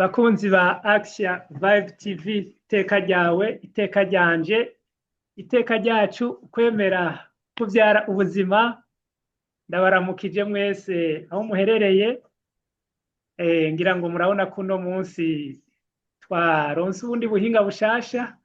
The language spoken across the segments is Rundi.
Bakunzi ba Axia Vibe TV, iteka ryawe, iteka ryanje, iteka ryacu, kwemera kubyara ubuzima. Ndabaramukije mwese aho muherereye. Ngira ngo murabona ko uno munsi twaronse ubundi buhinga bushasha,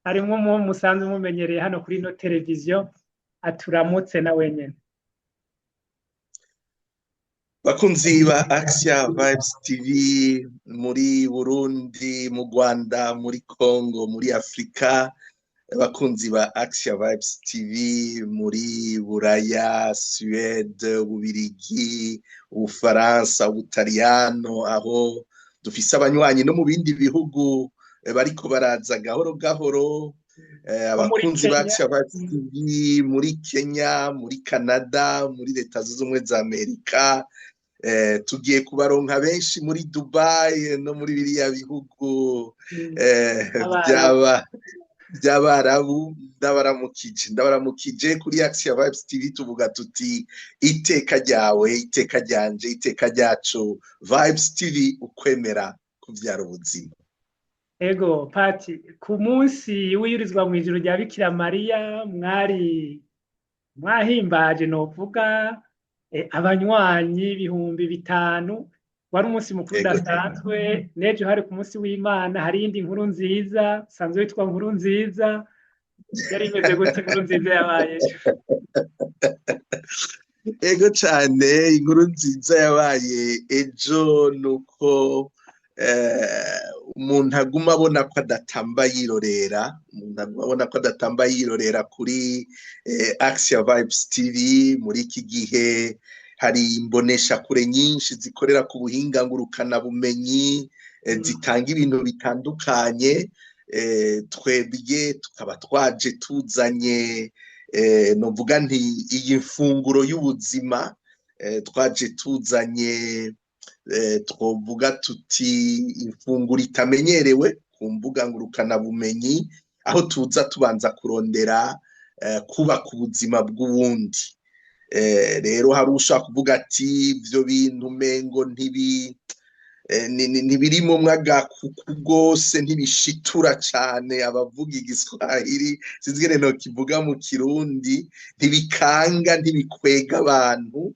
harimwo muwo musanzwe mumenyereye hano kuri ino televiziyo, aturamutse na wenyene. Bakunzi ba Axia Vibes TV muri Burundi, mu Rwanda, muri Congo, muri Afrika, bakunzi ba Axia Vibes TV muri Buraya, Suède, Ububirigi, Ubufaransa, Ubutaliyano, aho dufise abanywanyi, no mu bindi bihugu bariko baraza gahoro gahoro, abakunzi ba Axia Vibes TV muri Kenya, muri Canada, muri Leta Zunze Ubumwe za Amerika, tugiye kubaronka benshi muri Dubai no muri biriya bihugu byaba by'Abarabu. Ndabaramukije, ndabaramukije. Kuri Axia Vibes TV tuvuga tuti: iteka ryawe, iteka ryanje, iteka ryacu, Vibes TV, ukwemera kuvyara ubuzima. Ego pati, ku munsi w'iyurizwa mu ijuru rya Bikira Mariya mwari mwahimbaje, novuga abanywanyi 5000. Wari umunsi mukuru udasanzwe. N'ejo hari ku munsi w'Imana, hari iyindi nkuru nziza usanzwe witwa nkuru nziza. Yari imeze gute inkuru nziza yabaye ejo? Ego cane, inkuru nziza yabaye ejo nuko umuntu aguma abona ko adatamba yirorera, umuntu aguma abona ko adatamba yirorera kuri Axia Vibes TV. Muri iki gihe hari imboneshakure nyinshi zikorera ku buhinga ngurukana bumenyi, zitanga ibintu bitandukanye. Twebwe tukaba twaje tuzanye, novuga nti iyi mfunguro y'ubuzima, twaje tuzanye, twovuga tuti imfunguro itamenyerewe ku mbuga ngurukana bumenyi, aho tuza tubanza kurondera kubaka ubuzima bw'uwundi. Rero hari ushobora kuvuga ati ivyo bintu umengo ntibirimo mwagakuku rwose, ntibishitura cane abavuga igiswahili, sinzi ingene nokivuga mu Kirundi, ntibikanga, ntibikwega abantu.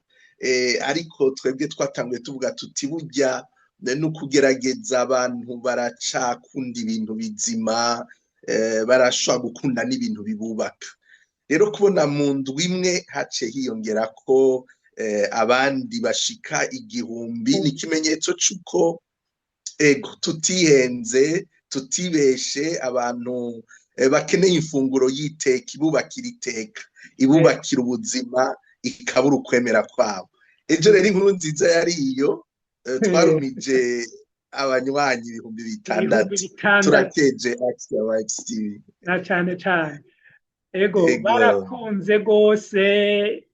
Ariko twebwe twatanguye tuvuga tuti burya no kugerageza, abantu baracakunda ibintu bizima, barashobora gukunda n'ibintu bibubaka. Rero kubona mu ndwi imwe haciye hiyongera ko abandi bashika 1000 ni ikimenyetso c'uko ego tutihenze, tutibeshe, abantu bakeneye imfunguro y'iteka, ibubakira iteka, ibubakira ubuzima, ikabura ukwemera kwabo. Ejo rero inkuru nziza yari iyo, twarumije abanywanyi 6000. 6000. Turakeje Axia Vibes TV. Na cane cane, ego. Ego. Barakunze rwose,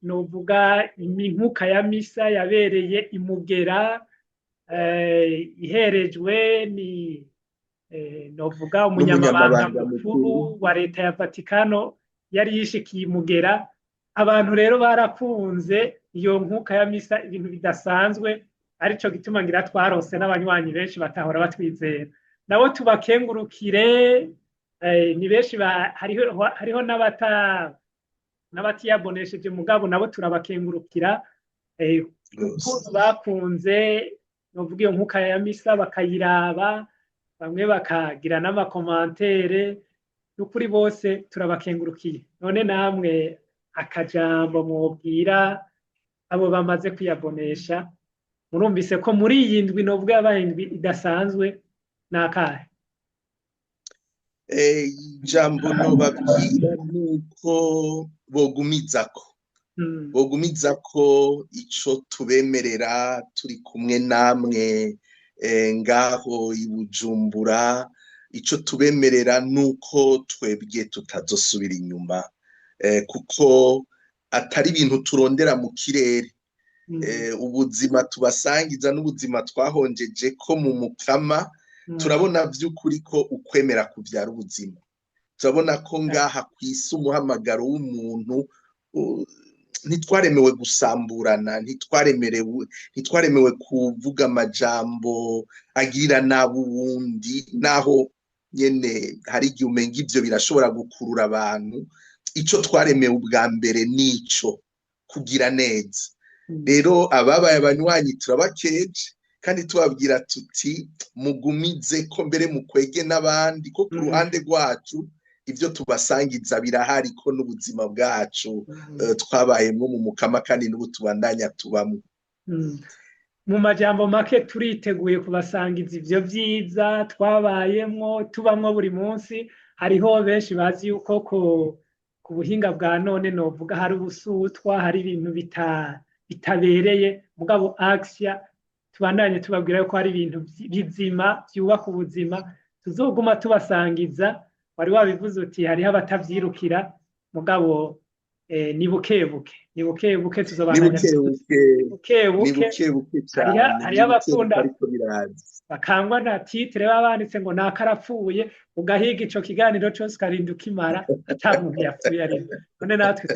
novuga inkuka ya misa yabereye imugera, iherejwe ni novuga umunyamabanga n'umunyamabanga mukuru mukuru wa leta ya Vatikano yari yishikiye imugera. Abantu rero barakunze iyo nkuka ya misa, ibintu bidasanzwe, arico gituma ngira twarose n'abanywanyi benshi batahora batwizera. Nabo tubakengurukire. Ni benshi, hariho n'abatiyabonesheje, mugabo nabo turabakengurukira ukuntu bakunze, novuga iyo nkuka ya misa, bakayiraba, bamwe bakagira n'ama commentaires. N'ukuri bose turabakengurukiye. None namwe akajambo mwobwira abo bamaze kwiyabonesha, murumvise ko muri iyi ndwi novuga yabaye indwi idasanzwe, ni akahe? Ijambo nobabwira nuko bogumizako, bogumizako ico tubemerera turi kumwe namwe ngaho i Bujumbura. Ico tubemerera nuko twebwe tutazosubira inyuma, kuko atari ibintu turondera mu kirere. Ubuzima tubasangiza n'ubuzima twahonjeje ko mu Mukama. Turabona vy'ukuri ko ukwemera kuvyara ubuzima. Turabona ko ngaha kw'isi umuhamagaro w'umuntu Ntitwaremewe gusamburana, ntitwaremewe kuvuga amajambo agirira nabi uwundi, naho nyene hari igihe umenga ivyo birashobora gukurura abantu. Ico twaremewe ubwa mbere nico kugira neza. Rero ababaye abanywanyi turabakeje, kandi tubabwira tuti mugumize ko mbere mukwege n'abandi, ko ku ruhande rwacu ibyo tubasangiza birahari, ko n'ubuzima bwacu twabayemwo mu Mukama kandi n'ubu tubandanya tubamwo. Mu majambo make, turiteguye kubasangiza ivyo vyiza twabayemwo, tubamwo buri munsi. Hariho benshi bazi yuko ku buhinga bwa none, novuga, hari ubusutwa, hari ibintu bitabereye, mugabo Axia tubandanye tubabwira yuko hari ibintu bizima vyubaka ubuzima tuzoguma tubasangiza. Wari wabivuze uti hariho abatavyirukira, mugabo ni bukebuke, ni bukebuke, Ni tuzobandanya bukebuke, ni bukebuke. Bukebuke Hariho cane, hariho ni bukebuke, abakunda ariko biraza. Bakangwa na titre baba banditse ngo naka arapfuye, ugahiga ico kiganiro cose, ukarinda ukimara ata muntu yapfuye arimo. None natwe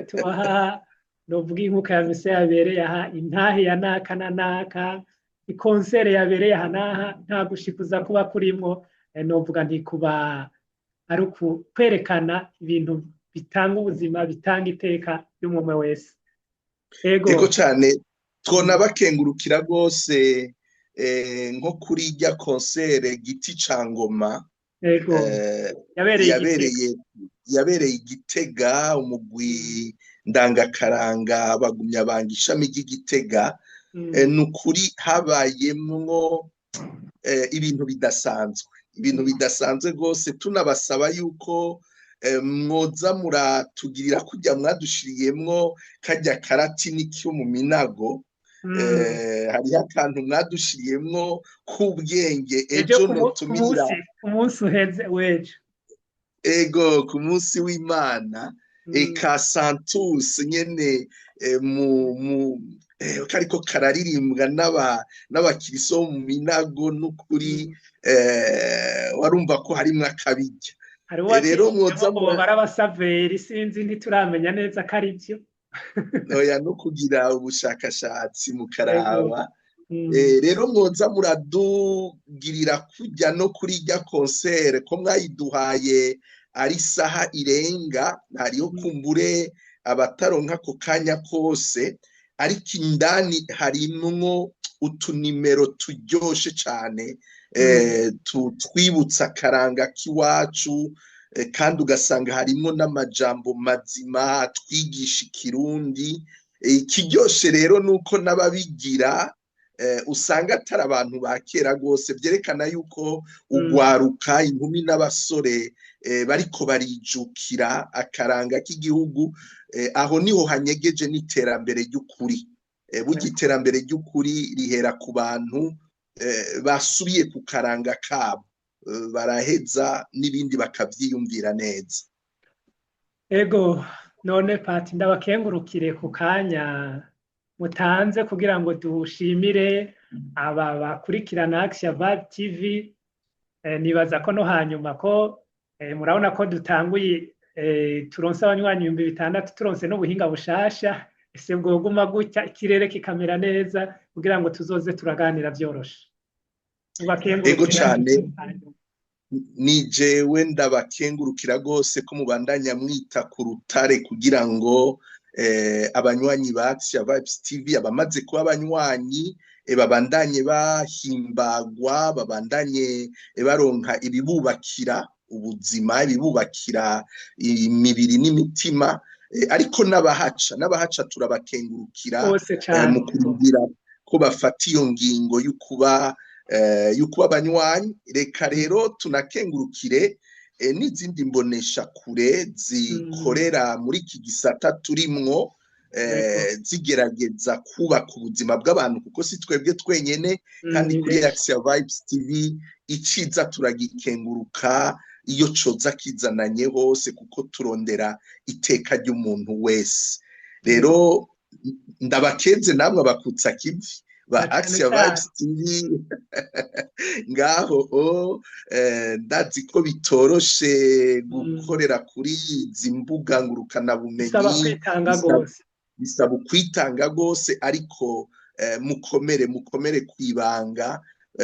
tubaha novuga inkuka ya misa yabereye aha, intahe ya naka na naka, i concert yabereye aha n'aha, nta gushikuza kuba kurimwo. Novuga nti kuba ari kwerekana ibintu bitanga ubuzima, bitanga iteka ry'umwe wese. Ego. Ego cane, twona bakengurukira rwose, nko kuri irya concert Giti ca Ngoma. Ego. Yabereye i Gitega. Yabereye i Gitega, umugwi ndangakaranga bagumya banga ishami ry'Igitega. Ni ukuri habayemwo ibintu bidasanzwe, ibintu bidasanzwe rwose. Tunabasaba yuko mwoza muratugirira kurya mwadushiriyemwo karya karatini ko mu minago. Hariho akantu mwadushiriyemwo k'ubwenge ejo ejo ku notumira munsi, ku munsi uheze w'ejo. Ego, ku munsi w'Imana. Eka Santus nyene mu mu kariko kararirimbwa n'abakiriso bo mu minago, n'ukuri warumva ko harimwo akabirya. Hari Rero mwoza uwakishijemo ngo barabasaveri, sinzi, ntituramenya neza ko ari byo. Oya, no kugira ubushakashatsi mukaraba. Rero mwoza muradugirira kujya no kuri irya concert ko mwayiduhaye ari saha irenga, hariho kumbure abataronka ako kanya kose, ariko indani harimwo utunimero turyoshe cane, tutwibutsa akaranga k'iwacu, kandi ugasanga harimwo n'amajambo mazima atwigisha ikirundi. Ikiryoshe rero nuko n'ababigira usanga atari abantu ba kera rwose, vyerekana yuko ugwaruka, inkumi n'abasore, bariko barijukira akaranga k'igihugu. Aho niho hanyegeje n'iterambere ry'ukuri. Burya iterambere ry'ukuri rihera ku bantu basubiye ku karanga kabo, baraheza n'ibindi bakavyiyumvira neza. Ego, none Pati, ndabakengurukire ku kanya mutanze kugira ngo dushimire aba bakurikirana Action Vibe TV. Nibaza ko no hanyuma ko murabona ko dutanguye, turonse abanywanyi 6000, turonse n'ubuhinga bushasha. Ese bwoguma gutya, ikirere kikamera neza, kugira ngo tuzoze turaganira vyoroshe. Ego cane, ni jewe ndabakengurukira rwose ko mubandanya mwita ku rutare kugira ngo abanywanyi ba Action Vibes TV, abamaze kuba abanywanyi, babandanye bahimbagwa, babandanye baronka ibibubakira ubuzima, ibibubakira imibiri n'imitima, ariko n'abahaca turabakengurukira bose cane mu kugira ko bafata iyo ngingo y'ukuba abanywanyi. Reka rero tunakengurukire n'izindi mbonesha kure zikorera muri iki gisata turimwo, zigerageza kubaka ubuzima bw'abantu, kuko si twebwe twenyene. Kandi ni kuri benshi. Action Vibes TV iciza turagikenguruka iyo coza kizananye hose, kuko turondera iteka ry'umuntu wese. Rero ndabakeze namwe abakutsa kivi. Ba Na cane Axia cane. Vibes TV ngaho o ndazi ko bitoroshe gukorera kuri izi mbuga ngurukanabumenyi. Bisaba kwitanga gose. Bisaba ukwitanga rwose, ariko mukomere, mukomere kwibanga.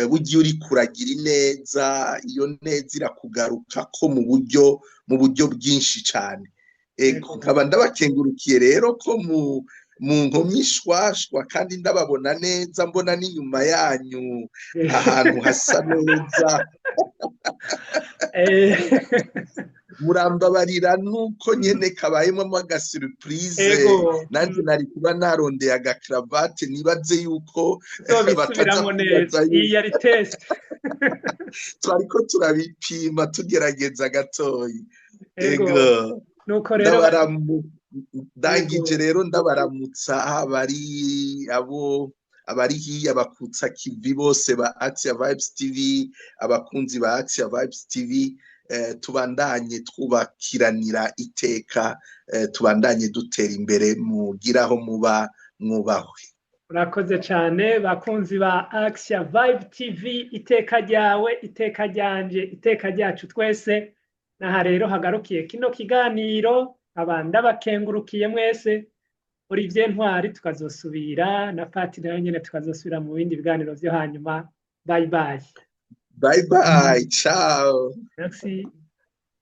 Burya uri kuragira ineza, iyo neza irakugaruka ko mu buryo bwinshi cyane. Ego, nkaba ndabakengurukiye rero ko mu nkomyi ishwashwa, kandi ndababona neza, mbona n'inyuma yanyu ahantu hasa neza. Murambabarira nuko nyene kabayemo agasurprise. Nanjye nari kuba narondeye agakravate, nibaze yuko bataza tuzobisubiramo neza. Kwibaza yuko Iyi yari test. Twariko turabipima, tugerageza gatoyi. Ego. Nuko rero ndangije rero ndabaramutsa, abari abo abari hiya, abakutsa kivi bose ba Axia Vibes TV, abakunzi ba Axia Vibes TV, tubandanye twubakiranira iteka, tubandanye dutera imbere, mugiraho muba mwubahwe. Murakoze cyane, bakunzi ba Axia Vibe TV. Iteka ryawe, iteka ryanje, iteka ryacu twese. Naha rero hagarukiye kino kiganiro. Abanda bakengurukiye mwese. Olivier Ntwari, tukazosubira na Pati nayo nyene, tukazosubira mu bindi biganiro vyo hanyuma. Bye bye. Bye bye, ciao. Merci.